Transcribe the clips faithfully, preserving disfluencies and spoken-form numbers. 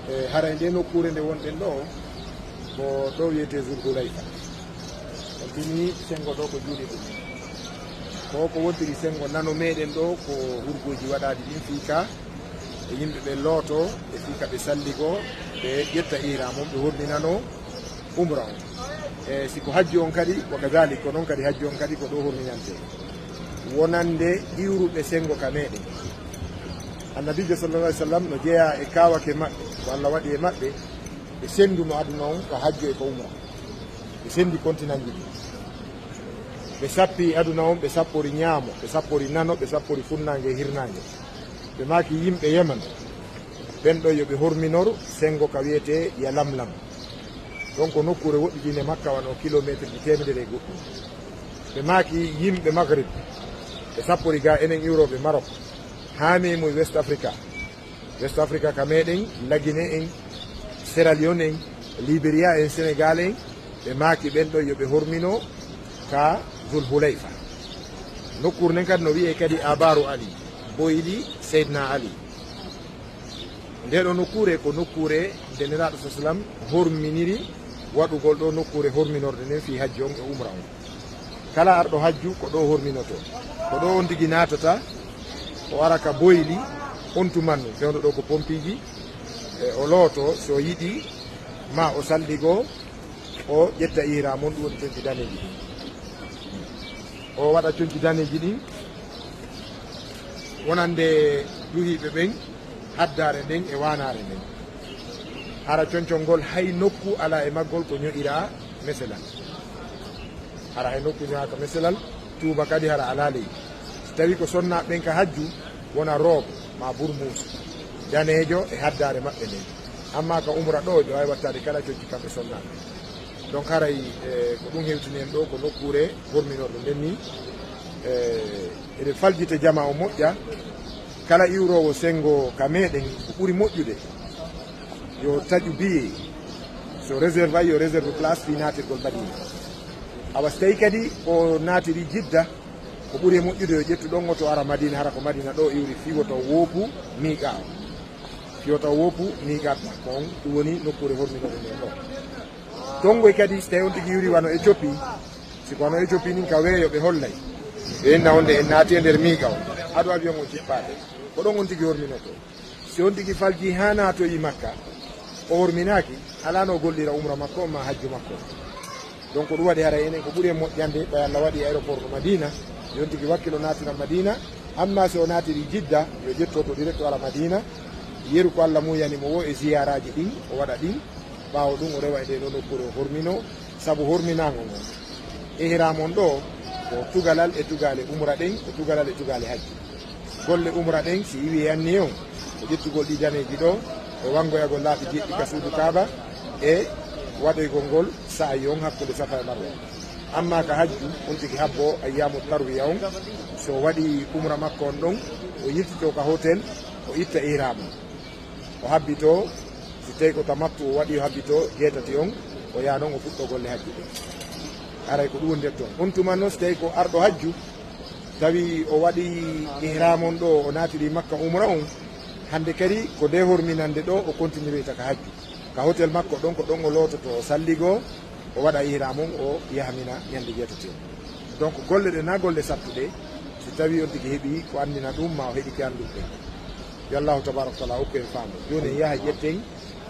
E haray nde nokkuure nde wonɗen ɗo, ko ɗo wiyetee Zul Hulayfa. On tini senngo ɗo ko juuɗe ɗum. Ko ko wontiri senngo nano meɗen ɗo, ko hurgooji waɗaaɗi ɗin fii ka e yimɓe ɓe looto, e fii ka ɓe salligo, ɓe ƴetta ihraam on, ɓe horminano umra on. E si ko hajju on kadi, wa kadalik, ko non kadi hajju on kadi ko ɗo horminante. Wonande iwruɓe senngo ka meɗen. Annabiijo sallallahu alaihi wasallam no jeyaa e kaawake maɓɓe, ko Allah waɗi e maɓɓe, ɓe sennduno aduna on ka hajju e ka umra. Ɓe senndi kontinanji ɗin. Ɓe sappi aduna on, ɓe sappori ñaamo, ɓe sappori nano, ɓe sappori funnaange e hirnaange. Ɓe maaki yimɓe Yemen, ɓen ɗo yo ɓe horminor senngo ka wiyetee Yalamlam. Ɗon ko nokkuure woɗɗitiinde Makka, wano kilomeeterji teemedere e goɗɗum. Ɓe maaki yimɓe Maghrib, ɓe sappori ga enen iwrooɓe Maroc, haa meemoy West Africa. West Africa ka meɗen, Lagine en, Sierra Leone en, Liberia en, Senegal en, ɓe maaki ɓen ɗo yo ɓe hormino ka Zul Hulayfa. Nokkuure nden kadi no wiyee kadi Abaru Ali, boyli Seydina Ali. Nde ɗo nokkuure ko nokkuure nde Nelaaɗo sa sallam horminiri waɗugol ɗo nokkuure horminorɗe nden fii hajju on e umra on. Kala arɗo hajju ko ɗo horminotoo. Ko ɗo on tigi naatata, o ara ka boyli, on tumannu, fewndo ɗo ko pompiiji, e o looto, so o yiɗi, ma o salligo, o ƴetta ihraam on, ɗum woni conci daneeji ɗin. O waɗa conci daneeji ɗin, wonande duhiiɓe ɓen, haddaare nden e waanaare nden. Hara concol ngol hay nokku alaa e maggol ko ño'iraa meselal. Hara hay nokku ño'aaka meselal, tuuba kadi hara alaa ley. Si tawii ko sonnaaɓe ɓen ka hajju, wona roobe maa burmuusu daneejo e haddaare maɓɓe nden. Ammaa ka umra ɗo, ɓe waawi wattaade kala conci kamɓe sonnaaɓe. Donc haray, e, ko ɗum hewtini en ɗo, ko nokkuure horminorɗo nden ni, e, eɗen faljita jamaa o moƴƴa, kala iwroowo senngo ka meɗen ko ɓuri moƴƴude, yo taƴu billet, so réserve ay, yo réserve place fii naatirgol Madina. Awa si tawii kadi o naatiri Jidda, ko ɓuri e moƴƴude yo ƴettu ɗon oto ara Madina, hara ko Madina ɗo iwri fii wota woopu miiqa o. Fii wota woopu miiqa makko on, ɗum woni nokkuure horminorɗo nden ɗo. Tongoy kadi, si tawii on tigi iwri wano Éthiopie, si ko wano Éthiopie nin ka weeyo ɓe hollay. Ɓe inna on de en naati e nder miiqa on. Ado avion on jippaade. Ko ɗon on tigi horminoto. Si on tigi falji haa naatoyi Makka, o horminaaki, alaa no o gollira umra makko on maa hajju makko on. Donc ɗum waɗi haray enen ko ɓuri en moƴƴande, ɓay Allah waɗi aéroport no Madina, yo on tigi wakkilo naatira Madina, amma si o naatiri Jidda, yo ƴettu oto direct o ara Madina, yeru ko Allah muuyani mo woo e ziyaaraaji ɗin, o waɗa ɗin, ɓaawo ɗum o rewa e ndee ɗoo nokkuure o hormino, sabu horminaango ngon. Ihraam on ɗoo, ko tugalal e tugaale umra ɗen, ko tugalal e tugaale hajji. Golle umra ɗen, si iwi e anniye on, ko ƴettugol ɗi daneeji ɗoo, e wanngoyagol laabi jeɗɗi ka suudu Kaaba, e waɗoygol ngol sa'ayi on hakkunde Safa e Marwa. Amma ka hajju, on tigi habbo ayyaamu tarwiya on, so waɗi umra makko on ɗon, o yiltitoo ka hotel, o itta ihraam on. O habbitoo, si tawii ko tamattu o waɗi, o habbitoo jeetati on, o yaha non o fuɗɗoo golle hajju ɗen. Haray ko ɗum woni nder ton. On tuma non, si tawii ko arɗo hajju, tawi o waɗi ihraam on ɗoo, o naatiri Makka umra on, hannde kadi ko nde horminannde ɗoo o kontinireyta ka hajju. Ka hotel makko ɗon, ko ɗon o loototoo, o salligoo, o waɗa ihraam on, o yahmina ñannde jeetati on. Donc golle ɗe na golle sattuɗe, si tawii on tigi heɓii ko anndina ɗum, ma o heɗike annduɓe. Yo Allahu tabaaraka wa taala okku en faamu. Jooni en yaha ƴetten,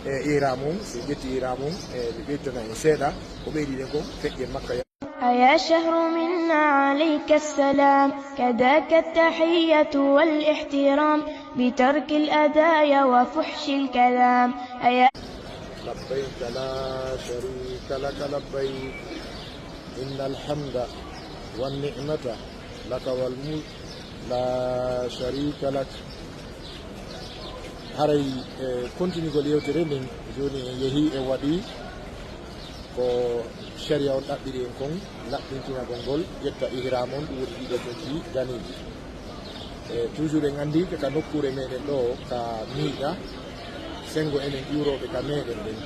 e, ihraam on, si en ƴetti ihraam on, e, ɓe ɓeytana en seeɗa, ko ɓeydiɗen kon, feƴƴen Makka. أيا شهر منا عليك السلام، كذاك التحية والاحترام، بترك الأذى وفحش الكلام. أيا لبيك لا شريك لك لبيك، إن الحمد والنعمة لك والملك لا شريك لك. Haray, e, kontinugol yewtere nden, jooni en yehii e waɗi ko sharia on ɗaɓɓiri en kon, laɓɓintinagol ngol, ƴetta ihraam on, ɗum woni ɗiɗo conci daneeji. E, toujours en anndi ka, ka nokkuure meɗen ɗo, ka miiqa, senngo enen ƴuurooɓe ka meɗen ɗen.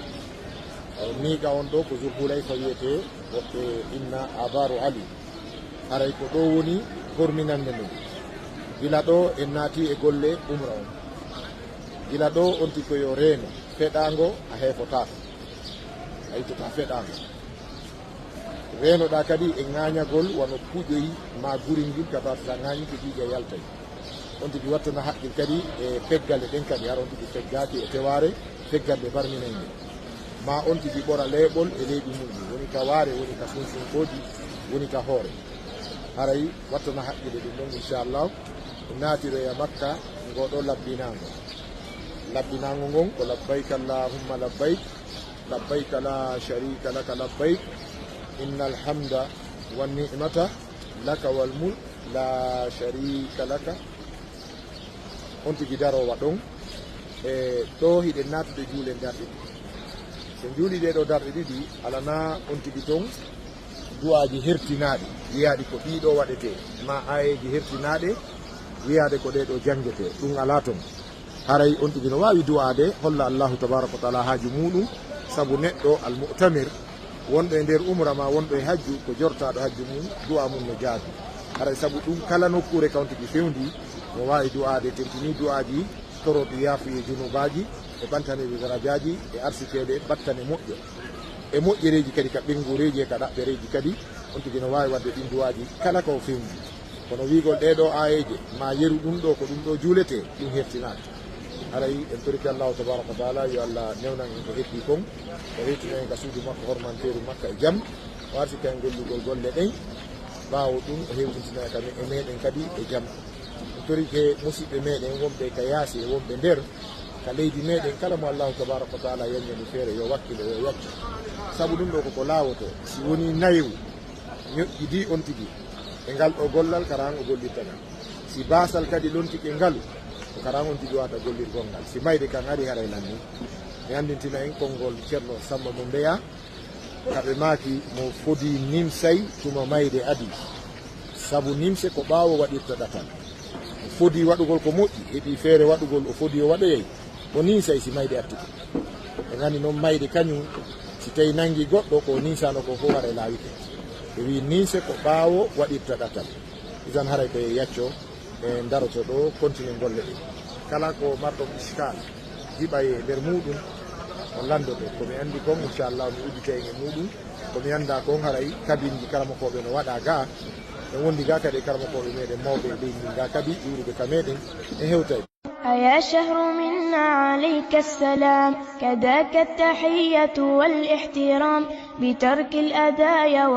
E, miiqa on ɗo ko Zul Hulayfa wiyetee, woɓɓe inna Abaru Ali. Haray ko ɗo woni horminannde nden. Gila ɗo en naati e golle umra on. Gila ɗo on tigi ko yo reeno, feɗaango a heefotaako, a ittotaa feɗaango. Reenoɗaa kadi e ŋaañagol wano puƴoy maa guri ngin ka tawata sa ŋaañike ƴiiƴa yaltay. On tigi wattana haqqil kadi e peggalle ɗen kadi, hara on tigi peggaaki e tewaare, peggalle barminay nde. Maa on tigi ɓora leeɓol e leeɓi mum ɗin, woni ka waare, woni ka sunsunkooji, woni ka hoore. Haray wattana haqqil e ɗum ɗon, inchallah, naatiroya Makka ngo ɗo labbinaango. Labbinaango ngon ko labbayka allahumma labbayk, labbayka la sharika laka labbayk, innal hamda wan ni'mata laka wal mulk la sharika laka. On tigi daroowa ɗon. E ɗo hiɗen naatude juulen darɗe ɗiɗi. So juuli ɗee ɗo darɗe ɗiɗi, alanaa on tigi ton du'aaji hertinaaɗi, wiyaaɗi ko ɗii ɗo waɗetee, maa aayeeji hertinaaɗe, wiyaade ko ɗee ɗo janngetee, ɗum alaa ton. Haray on tigi no waawi du'aade, holla Allahu tabaaraka wa taala haaju muuɗum, sabu neɗɗo al-mu'tamir, wonɗo e nder umra maa wonɗo e hajju, ko jortaaɗo hajju mum, du'a mum no jaabi. Haray sabu ɗum, kala nokkuure ka on tigi fewndii, no waawi du'aade, tentinii du'aaji, torooɗi yaafuyee junuubaaji, e ɓantaneede darajaaji, e arsikeede battane moƴƴo. E moƴƴereeji kadi ka ɓeynguureeji e ka ɗaɓɓereeji kadi, on tigi no waawi waɗde ɗin du'aaji kala ka o fewndii. Kono wi'ugol ɗee ɗoo aayeeje, maa yeru ɗum ɗoo, ko ɗum ɗoo juuletee, ɗum hertinaaka. Haray en torike Allahu tabaaraka wa taala, yo Allah newnan en ko heddii kon, o rewtina en ka suudu makko hormanteeru Makka e jam, o arsika en gollugol golle ɗen, ɓaawo ɗum o hewtintina ka me-, e meɗen kadi e jam. En torike musiɓɓe meɗen wonɓe ka yaasi e wonɓe nder, ka leydi meɗen, kala mo Allahu tabaaraka wa taala yanñani feere, yo wakkilo, yo yaccu. Sabu ɗum ɗoo ko ko laawoto, si wonii nayewu, ñoƴƴidii on tigi e ngal ɗoo gollal, karan o gollirta ngal. Si baasal kadi lontike ngalu, ko karan on tigi wata gollirgol ngal. Si mayde kan ari, haray lanni. Mi anndintina en konngol Ceerno Sammba mo Mbeya, ka ɓe maaki mo fodii nimsay tuma mayde adii. Sabu nimse ko ɓaawo waɗirta ɗatal. O fodii waɗugol ko moƴƴi, heɓii feere waɗugol, o fodii o waɗoyay. O ninsay si mayde artike. Ɓe nganndi noon mayde kañum, si tawi nanngi goɗɗo, ko ninsaano ko fof haray laawike. Ɓe wii ninse ko ɓaawo waɗirta ɗatal. Isan haray ko e yacco, e daroto ɗo, continue golle ɗe. Kala ko marɗo iskal, jiɓay e nder muuɗum, o lanndoto. Ko mi anndi kon, inchallah, mi udditay en e muuɗum. Ko mi anndaa kon, haray kabinji karamokooɓe no waɗaa gaa. En wondi gaa kadi e karamokooɓe meɗen mawɓe e leydi ndin gaa kadi, ƴuuruɓe ka meɗen, en hewtay. أيا شهر منا عليك السلام، كذاك التحية والاحترام، بترك الأذى و